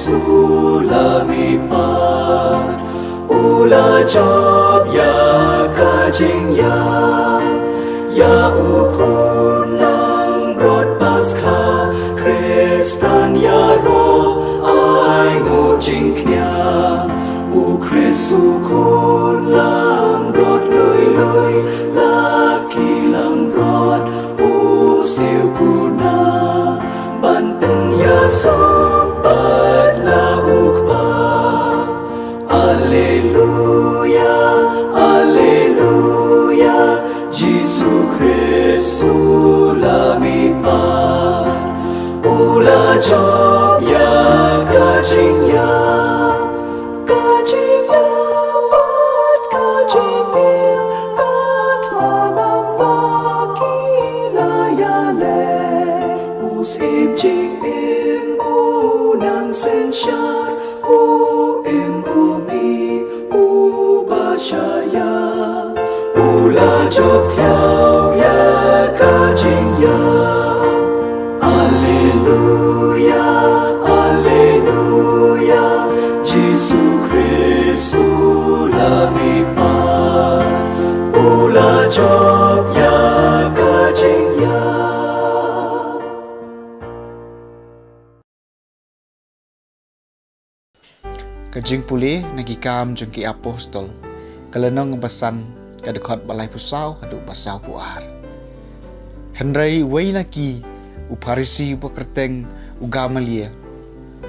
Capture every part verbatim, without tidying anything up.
Jesu la mihpat, u la jop ïa ka jingïap, ïa u khun langbrot Paskha, Khristan ïaroh, ai nguh jingkñia, u Khrist u khun langbrot lui lui, la ki langbrot, u siew kuna, ban pynïasoh pat la u Kpa. Alleluia, alleluia, Jisu Khrist u la mihpat, u la jop ïa ka jingïap, ka jingïap bad ka jingim, ka thma namar ba ki la ïaleh. U Syiem jingim u nang synshar, u im u mih, u ba shah ïap, u la jop thiaw ïa ka jingïap. Alleluia, alleluia, Jisu Khrist u la mihpat, u la jop ïa ka jingïap. Ka jingpule na Ki Kam jong ki Apostol, ka lynnong ba san, ka dkhot ba laiphew saw haduh ba sawphew ar. Hynrei uwei na ki, u Pharisi uba kyrteng u Gamaliel,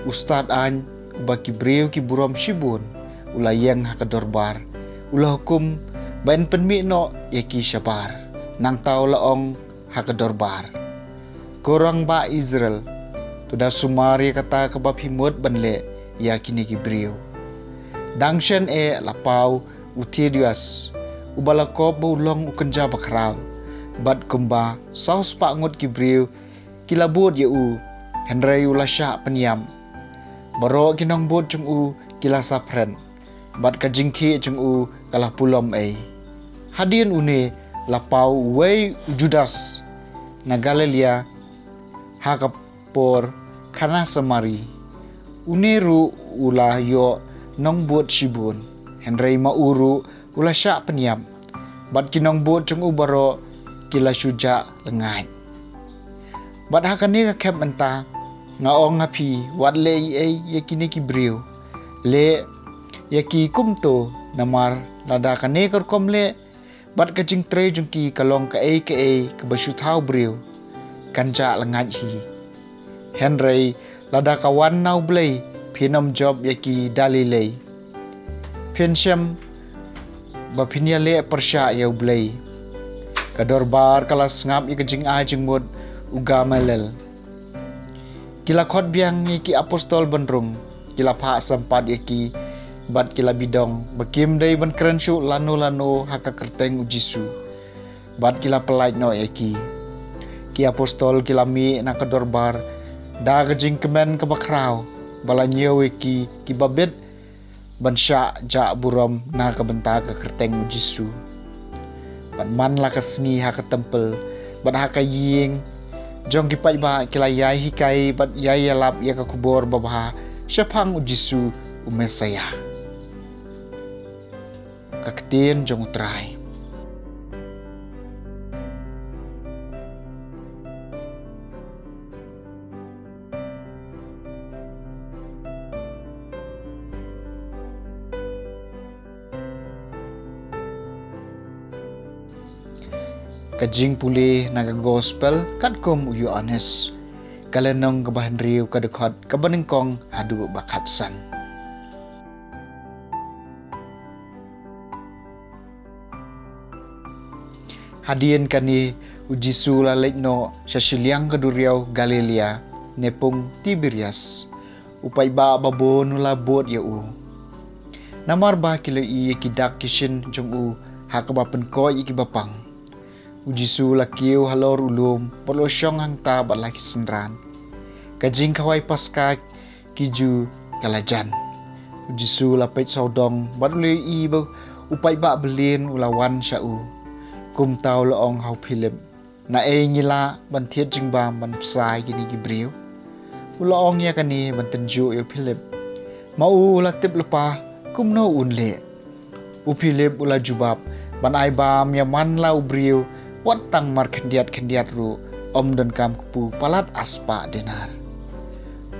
u stad aiñ uba ki briew ki burom shibun, u la ïeng ha ka dorbar, u la hukum ba yn pynmih noh ïa ki shabar. Nangta u la ong ha ka dorbar, Ko rangbah Israel, to da sumar ïa kata kaba phi mut ban leh ïa kine ki briew. Dang shen eh la paw u Theudas, uba la kop ba u long u kynja bakhraw, bad kumba saw spah ngut ki briew ki la bud ïa u, hynrei u la shah pynïap. Baroh ki nongbud jong u ki la saphriang, bad ka jingkhih jong u ka la pulom ei. Hadien une la paw uwei u Judas na Galilaïa, ha ka por Kana Samari. Une ruh u la ïoh nongbud shibun, hynrei ma u ruh u la shah pynïap, bad ki nongbud jong u baroh ki la shu jah lyngngaid. Bad ha kane ka khep mynta, nga ong ha phi, wat leh ei ei ïa kine ki briew. Leh ïa ki kumto, namar lada kane ka rukom leh, bad ka jingtrei jong ki ka long kaei kaei kaba shu thaw briew, kan jah lyngngaid hi. Hynrei lada ka wan na U Blei, phin ym jop ïa ki da lei lei. Phin shem ba phin ïaleh pyrshah ïa U Blei. Ka dorbar ka la sngap ïa ka jingai jingmut u Gamaliel. Ki la khot biang ïa ki apostol ban rung, ki la phah sympat ïa ki, bad ki la bidong ba kim dei ban kren shuh lano lano ha ka kyrteng U Jisu. Bad ki la pyllait noh ïa ki. Ki apostol ki la mih na ka dorbar da ka jingkmen kaba khraw, ba la ñiew ïa ki kiba bit ban shah jah burom na ka bynta ka kyrteng U Jisu. Bad man la ka sngi ha ka templ, bad ha ka ïing jong ki paidbah, ki la ïai hikai bad ïai ïalap ïa ka khubor babha shaphang U Jisu, U Messaïah. Ka ktien jong U Trai. Ka jingpule na ka Gospel katkum u Ïoannis, ka lynnong kaba hynriew, ka dkhot kaba nyngkong haduh ba khatsan. Hadien kane, U Jisu la leit noh sha shiliang ka duriaw Galilaïa, ne pung Tiberias. U paidbah babun u la bud ïa u, namar ba ki la ïohi ïa ki dak ki shin jong u ha kaba pynkoit ïa kiba pang. U Jisu la kiew halor u lum, bad u la shong hangta bad la ki synran. Ka jingkhawai Paskha ki Jiw ka la jan. U Jisu la peit sawdong, bad u la ïohi ba u paidbah byllieng u la wan sha u. Kumta u la ong ha u Philip, Naei ngi lah ban thied jingbam ban bsa ïa kine ki briew? u la ong ïa kane ban tynjuh ïa u Philip. Ma u u la tip lypa kumno un leh. U Philip u la jubab, ban ai bam ïa man la u briew, wat tang mar khyndiat khyndiat ruh, ym donkam kpu palat arspah denar.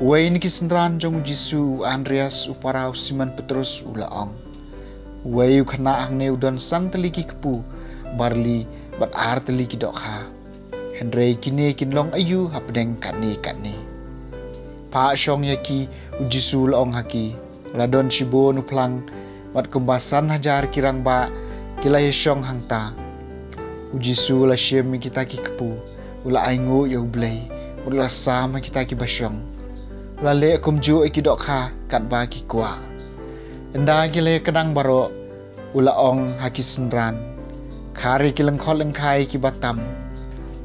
Uwei na ki synran jong u Jisu, u Andreas, u para u Simon Petrus, u la ong, uwei u khynnah hangne u don san tylli ki kpu barli bad ar tylli ki dohkha. Hynrei kine kin long aïu hapdeng katne katne? Phah shong ïa ki, u Jisu u la ong ha ki. La don shibun u phlang, bad kumba san hajar ki rangbah ki la ïashong hangta. U Jisu u la shim ïa kita ki kpu, u la ainguh ïa U Blei, u la sam ha kita kiba shong. U la leh kumjuh ïa ki dohkha katba ki kwah. Ynda ki la ïakdang baroh, u la ong ha ki synran, khar ïa ki lyngkhot lyngkhai kiba tam,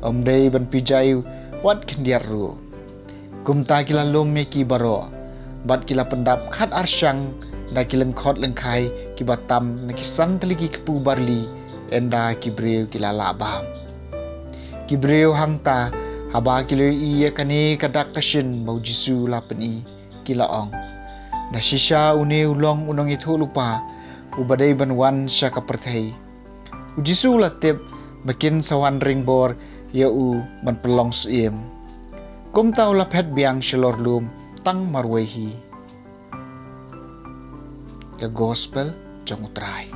ym dei ban pynjai wat khyndiat ruh. Kumta ki la lum ïa ki baroh, bad ki la pyndap khat arshang da ki lyngkhot lyngkhai kiba tam na ki san tylli ki kpu barli, ynda ki briew ki la lah bam. Ki briew hangta, haba ki la ïohi ïa kane ka dak ka shin ba u Jisu u la pyni, ki la ong, da shisha une u long u nongïathuhlypa uba dei ban wan sha ka pyrthei. U Jisu u la tip ba kin sa wan ring bor ïa u ban pynlong syiem. Kumta u la phet biang shalor lum tang marwei hi. Ka Gospel jong U Trai.